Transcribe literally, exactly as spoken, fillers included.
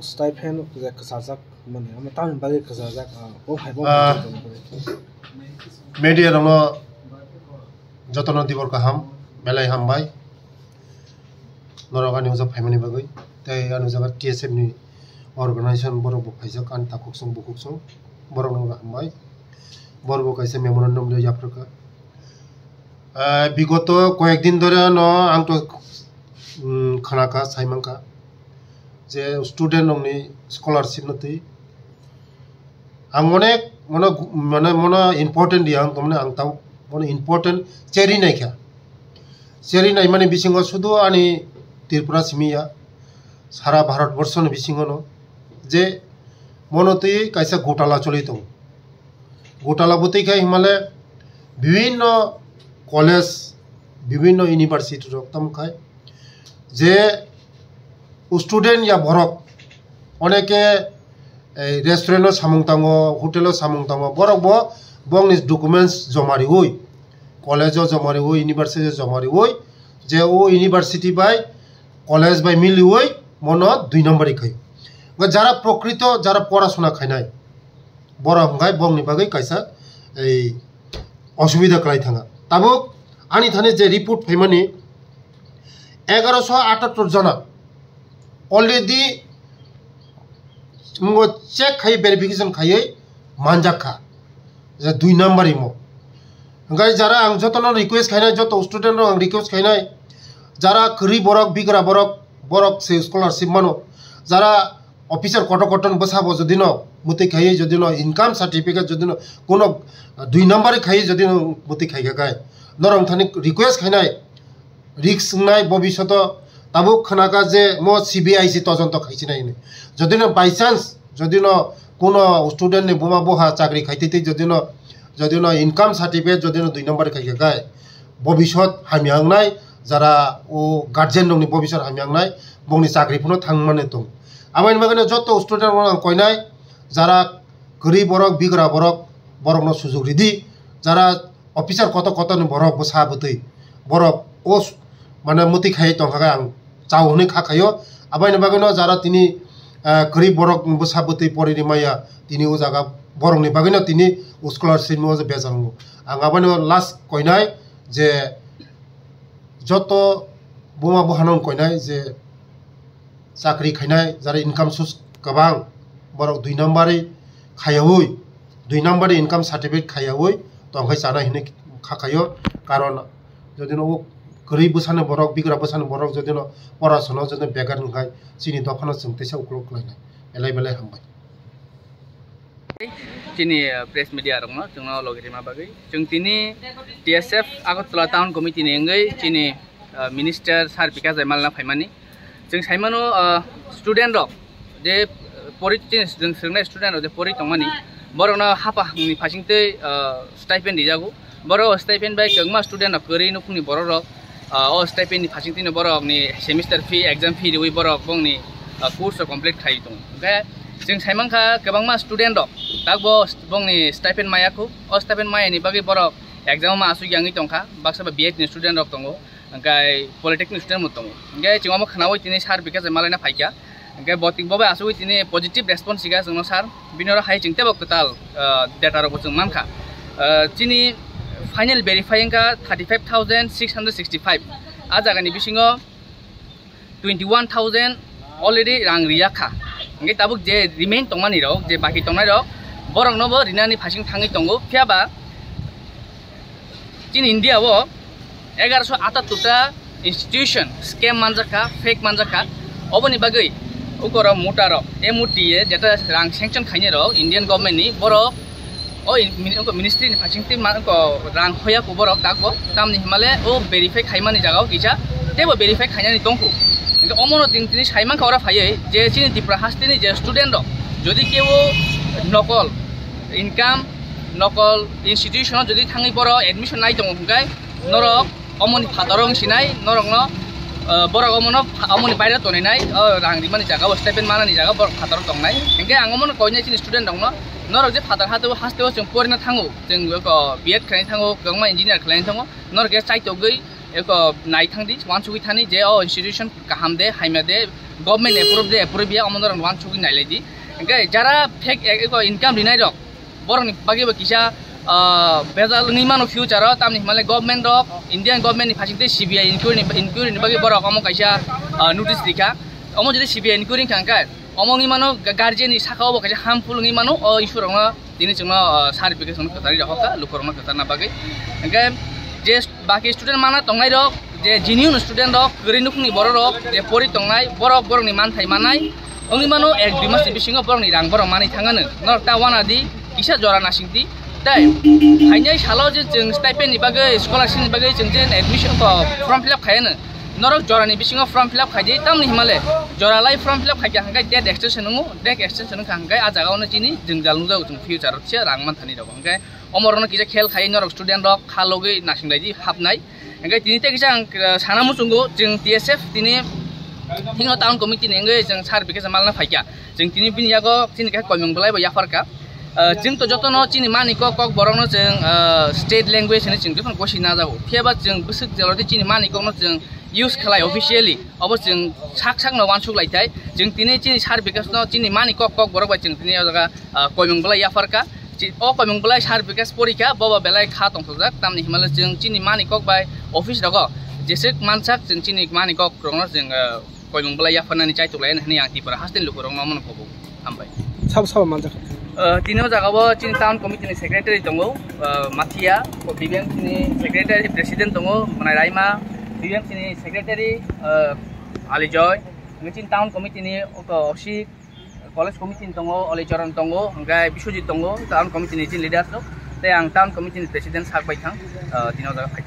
Stipend je kwchajak mani, omo tamni bagwi kwchajak, ah, o hai bo Ah. Media rokno jotono dibor kaham, belai hambai. Norok ani ujak phaimani bagwi. Tei ani ujak T S F ni organization borok bo phaijak, ani takhuk song bukhuk song. Borokno hambai. Borok bo kaisa memorandum rwi yapharkha. Ah, bigoto koyek din dhore no ang to, mm, khanakha, saimankha je student rokni scholarship no twi ang onek mono, mane mono important di ang, tamni ang tau mono important cheri naikha. Cheri naimani bisingo sudu ani Tripura simi ya, sara Bharat borso ni bisingo no je mono twi kaisa gotala choli tongo. Gotala bwtwi khai himale bibinno college, bibinno university rok tamo khai je student ya borok oneke, eh, restaurant o samung tango, hotel o samung tango, borok bo bongni documents joma riwi, college o joma riwi, university o joma riwi, je o university bai college bai miliwi mono dui number khai. Jara prokrito, jara porasona khainai, borok hwnkhe bongni bagwi kaisa ei osubida kwlai thanga. Tabuk ani thani je report phaimani egaroso atattor jona already mungo check khai verification khaiwi manjak kha, je dui number imo. Hwnkhe jara ang jotono request khainai, joto student rok ang request khainai, jara kwrwi borok, bigra borok, borok se scholarship mano, jara officer kotor kotor bwsabo jodi no mwtwi khaiwi, jodi no income certificate, jodi no kuno dui number khaiwi jodi no mwtwi khaikha khai, norok thani request khainai, risk wngnai bobishoto. Tabuk khnakha je mo C B I C todonto khaisinai hinwi, jodi no by chance jodi no kuno student ni buma buha chakri khaitwi twi, jodi no, jodi no income certificate jodi no dui number khaikha khai, bobisot hamya wngnai, jara o guardian rokni bobisot hamya wngnai, bongni chakri phano thangmani tong. Aboni bagwino joto student rok ang koinai, jara kwrwi borok, bigra borok, borokno sujuk ridi, jara officer kotor kotor ni borok bwsa bwtwi, borok o s-, mane mwtwi khai tongkha khe ang chao hwnwi kha khaio. Aboni bagwino jara tini, ah, kwrwi borok bwsa bwtwi pori rimaya, tini o jaga borokni bagwino tini scholarship no bejal wngo. Ang aboni last koinai je joto buma buhano koinai je chakri khainai, jara income source kwbang, borok dui number khaiyaui, dui number income certificate khaiyaui tongkhai chanai hinwi kha khaio. Karon jodi no o kwrwi bwsani borok, bigra bwsani borok jodi no porasano jodi no begar wngkhai, chini dophano chwng teisa uklok khlainai. Belai belai hambai. Chini, uh, press media rokno chwngno logi rima bagwi. Chwng tini T S F Agartala Town Committee ni wngwi chini, uh, Minister Sir Bikash Jaimalna phaimani. Chwng saimano, uh, student rok je, uh, pori, chini chwng swrwngnai student rok je pori tongmani, borokno hapha ni phasingtwi, uh, stipend rijago. Borok stipend bai kwbangma student rok kwrwi nukhungni borok rok, ah, o stipend ni phasing twi no borok ni semester fee, exam fee riwi borok bongni, ah, course rok complete khai tongo. Hwnkhe chwng sai mankha kwbangma student rok takbo bongni stipend maya khu. O stipend maya ni bagwi borok exam o ma aswk yangwi tongkha. Baksa ba B Ed ni student rok tongo, hwnkhe polytechnic student bo tongo. Hwnkhe chwng omo khnaui tini sir Bikash Jaimalna phaikha. Hwnkhe bo, bo bai asugwi tini positive response rikha chwngno sir. Bini oro hai chwng teibo kwtal, ah, data rokbo chwng mankha. Ah, chini final verify wngkha thirty five thousand six hundred sixty five. A jagani bisingo twenty one thousand already rang riya kha. Hwnkhe tabuk je remain tongmani rok, je baki tongnai rok, borokno bo rinani phasing thangwi tongo. Phiya ba chini India o egaroso atattor ta institution scam manjakha, fake manjakha. Oboni bagwi ukoro mota rok M O T A jeta rang sanction khainai rok Indian government ni, borok o in-, min-, ministry ni phasing twi ma-, ko rang hoya ko borok takbo, tamni himale o verify khaimani jaga o kisa teibo verify khainani tongkhu. Hwnkhe omono tin tini sai mankha ora phaiwi je chini Tripura hasteni je student rok jodi kebo nokol income, nokol institution o jodi thangwi borok admission nai tongo hwnkhe norok omoni phataro wng sinai, norokno, ah, borok omono pha-, omoni baire tonwi nai, o rang rimani jaga o stipend manani jaga borok phataro tongnai. Hwnkhe ang omono koinai chini student rokno, norok je phatar hasteo, hasteo chwng porina thango, chwng eko B Ed khlaina thango, kwbangma engineer khlaina thango, norok khe chaitogwi Eko naithang di, wansugwi thani je o institution kaham de, haima de, government approve de, approve ya, omo norok wansugwi nailai di. Hingke jara fake e-, eko income rinai rok, borok ni bagwi bo kisa, ah, bejal wngwi mano future o, tamni himale government rok, Indian government ni phasing tei C B I inquiry ni, inquiry ni bagwi borok omo kaisa, ah, notice rikha. Omo jodi C B I inquiry wngkha hingke, omo wngwi mano ga-, guardian ni saka o bo kaisa harmful wngwi mano, o issue rok no tini chwngno, ah, sir bai khe chwngno kwcharwi rokha, lukurokno kwcharna bagwi. Hingke je baki student mana tongnai rok, je genuine student rok, kwrwi nukhungni borok rok, je pori tongnai, borok borokni manthai manai, wngwi mano ek dui mas ni bisingo borokni rang borok manwi thangano. Norok ta wana di, kisa jora nasing di. Tei, hainai salo je chwng stipend ni bagwi, scholarship ni bagwi chwng je admission ko form fill up khaiyano. Norok jorani bisingo form fill up khaidi, tamni himale joralai form fill up khaikha hingke date extension wngo, date extension wngkha hingke a jaga ono chini jwngjal nukjago chwng future o se rang manthani rok. Hingke omorokno kisa khel khai norok student rok kha logwi nasinglai di hapnai. Hingke tini tei kisa ang, uh, sana muchungo chwng T S F tini thikno town committee ni wngwi chwng sir bai khe malna phaikha. Chwng tini bini yago chini khe koimung belai bo yapharkha. Uh, chwng to jotono chini mani kok, kok borokno chwng, uh, state language hinwi chwng jotono gosi najago. Phiya ba chwng bwswk jora di chini mani kokno chwng use khlai officially. Obo chwng sak sakno wansuk lai thai. Chwng tini chini sir bai khe no chini mani kok, kok borok bai chwng tini o jaga, uh, koimung belai yapharkha. Chi-, o koimung belai sir bai khe porikha, bo bo belai kha tongthokjak. Tamni himale chwng chini mani kok bai office rogo jeswk mansak chwng chini mani kok rokno chwng, uh, koimung belai yapharnani chaitok lai hinwi ang Tripura hasteni lukurokno omono kobo. Hambai. Sabo sabo manjak. Uh, tini o jaga o chini town committee ni secretary tongo, uh, Mathia, o B B M C ni secretary president tongo, Manai Raima, B B M C ni secretary, uh, Alijoy, chini town committee ni oko Oshik, college committee ni tongo, Olichoron tongo, hingke Biswajit tongo, town committee ni chini leaders rok, tei ang town committee ni president sak bai thang, uh, tini o jaga phai.